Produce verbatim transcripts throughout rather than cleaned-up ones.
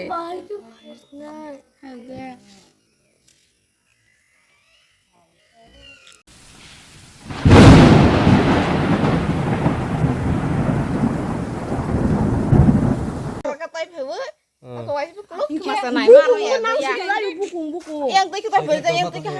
Katai phewe. Hmm. Katai phewe. Bukung, bukung, bukung. Yang tei katai phewe, yang tei ka.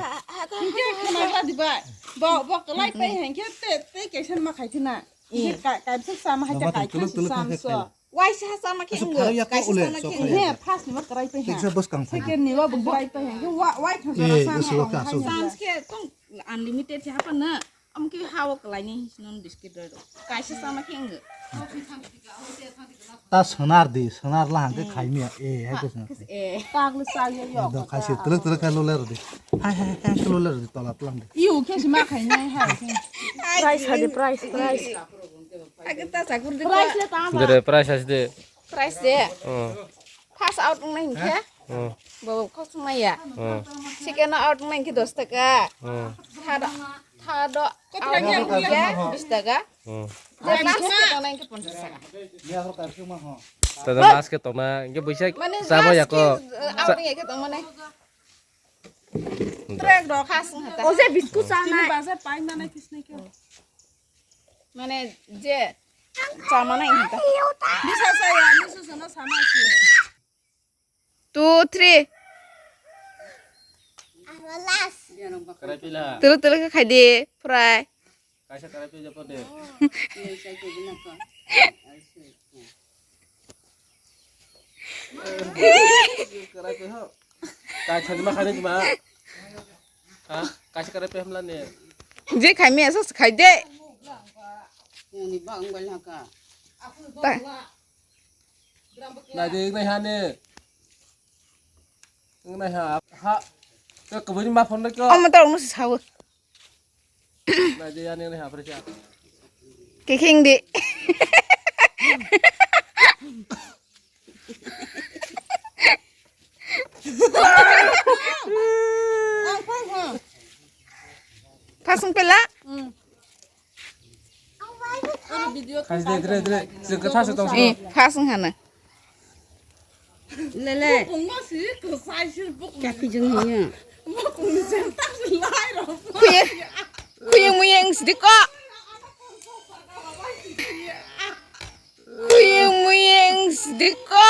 Hingke khna la diba. Bo, bo kalai pai hingke te, te kaisa ma khai thina. Hingke ka, kaisa sama hai ta kai khna sam so. Waisa sama khe wng. Kaisa sama khe wng. He, first ni ma karai pai ha. Second ni ma bo karai pai ha. Wa, wai thang jora sama. Chance khe tong unlimited se hapa na. Am khe ha o kalai ni non biscuit roi ro. Kaisa sama khe wng. Ta sonar di, sonar la hangke khai miya. E, hai ko sonar. E. Tang le sa yo yo. Do kaisa tuluk tuluk khai lo le ro di. Hai, hai, hai, khai lo le ro di, tola tulang di. Iyo khe se ma khai nai hai. Price ha di, price, price. Agata sakur de. Price le tama. Dere price as de. Price de. Hmm. First out nang nai khe. Hmm. Bo kosong maya. Hmm. Second out nang nai khe dos taka. Hmm. Third, third out nang nai khe bis taka. Hmm. Last ke tong nai khe ponchas taka. Tada last ke tong na, ke buisa. Mane sama ya ko. Out nang nai khe tong mane. Track rok. Khas wngkha ta. O je biscuit chanai. Chini bazar pai manai kisnai khe. Mane je chamanai wngkha ta. Bisa saya, bisa sana sama si. Two, three. Karai pila. Tulu tulu khe khai di, fry. Kaisa karai pila japo de. Karai pila ho. Kaisa ni ma khai di ma. Ha? Kaisa karai pe hamla ne. Je khai me asas khai de. Ni ba ang bai haka. Ta. Na de nai ha ne. Nai ha. Ha. Ka kabuni ma phone ko. Ama ta unu sawo. Na de ya ne nai ha pre cha. Kekhing de. Phasung pela? Khai de, dre, dre. Jeng khe thasa tong. Eh, phasung hana. Lele. Kati jeng hiya. Kuye, kuye muyeng sidiko. Kuyung muyung sedeko.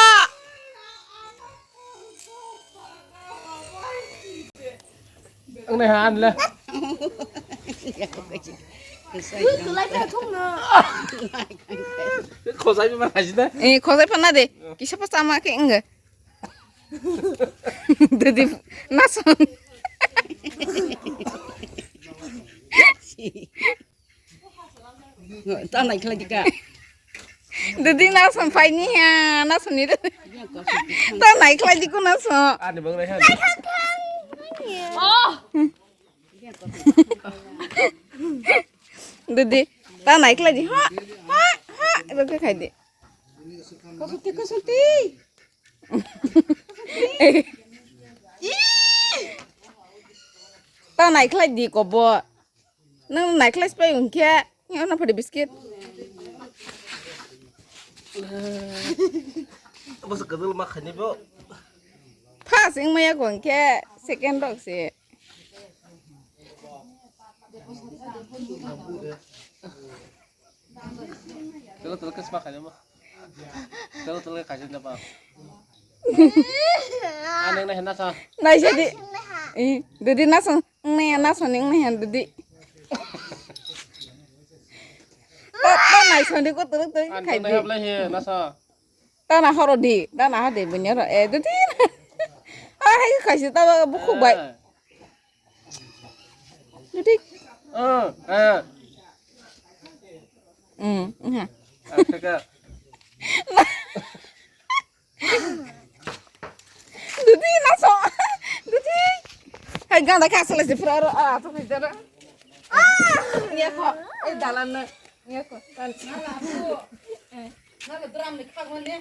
Ang nai han le. Khosai ma hai da. Eh, khosai phana de. Kisa pa sama ke enggak. Dadi nason. Ta nai khlai dika. Didi nason phai ni ha, nason ni. Ta nai khlai diku nason. Ani bang nai ha. Oh. Didi, ta nai khlai di. Ha, ha, ha. Ro khe khai di. Kosuti, kosuti. Ta nai khlai di kobo. Nang nai khlai spai wngkhe, yang na phadi biscuit. Bos kedul ma khani bo. First wng maya ko wngkhe, second rok se. Tolo tolo kes pa khani bo. Tolo tolo kaisa na pa. Aneng na hena sa. Nai jadi. Eh, didi nason, nai nason ning nai didi. Ta, ta nai son di ko tolo tolo khai di. Aneng na hapla he nasa. Ta na horo di, ta na ha de bunyoro. Eh, didi. Ah, hai kaisa ta ba bukhuk bai. Didi. Eh, eh. Hmm, ha. Asaka. Dudi naso. Dudi. Hai ganda ka sala si pura ro a to kai dara. Ah, ni ko. Eh dalan na. Ni ko. Tan. Eh, na drum ni khak ne.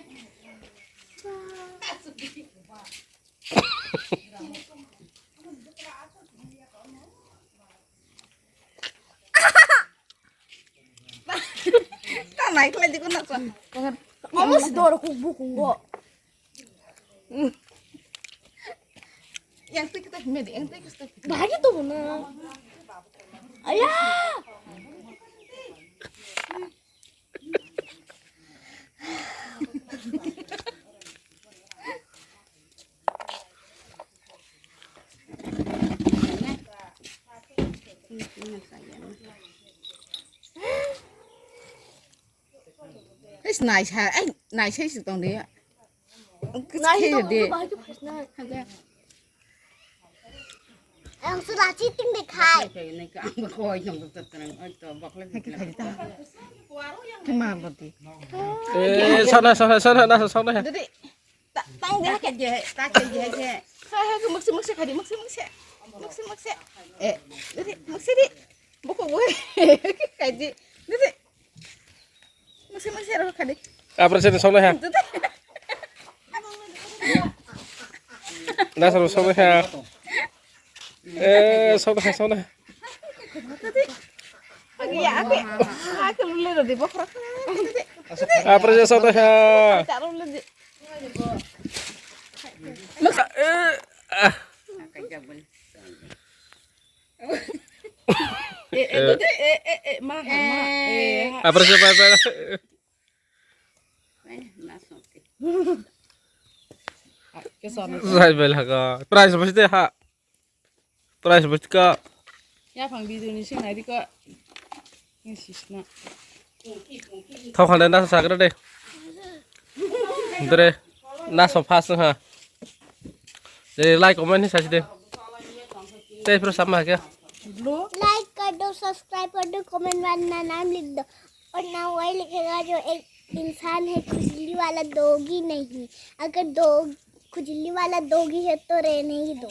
Ta nai khlai di ko na sa. Omo si dor kuk bu kung go. Yang twi kita hime de, yang twi kita. Bahagi to na. Aya. Is nice ha, eh, nice ha si tong de. Nai, de. Ang sura chiting de khai. Kema bodi. Eh, sana, sana, sana, sana, sana. Dede, ta, tang de ke je, ta ke je je. Hai, hai, ke maksi, maksi khai de, maksi, maksi. Maksi, maksi. Eh, dede, maksi de. Buku gue. Khai de. Dede. Maksi, maksi ro khai de. Apa sih sana ha? Dede. Nasa sana ha. Eh, sana ha, sana. Agi ya, agi. Aku lule ro di bokra. Apa sih sana ha? Taruh lule di. Eh, ah. Eh, eh, eh, eh, eh, ma, ma, eh. Apa sih, apa, apa? Sai bel ha ka. Price bos de ha. Price bos ka. Ya phang video ni sing nai di ka. Ni sisna. Thok khande na sagra de. Dere na so fast ha. Dere like comment ni sasi de. Te pro samma ke. Like कर दो, सब्सक्राइब कर दो, कमेंट में अपना नाम लिख दो। और ना वही लिखेगा जो एक इंसान है, खुजली वाला डॉगी नहीं। अगर डॉग खुजली वाला डॉगी है तो रहने ही दो।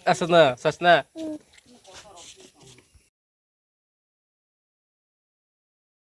Asana, sasna. हम्म।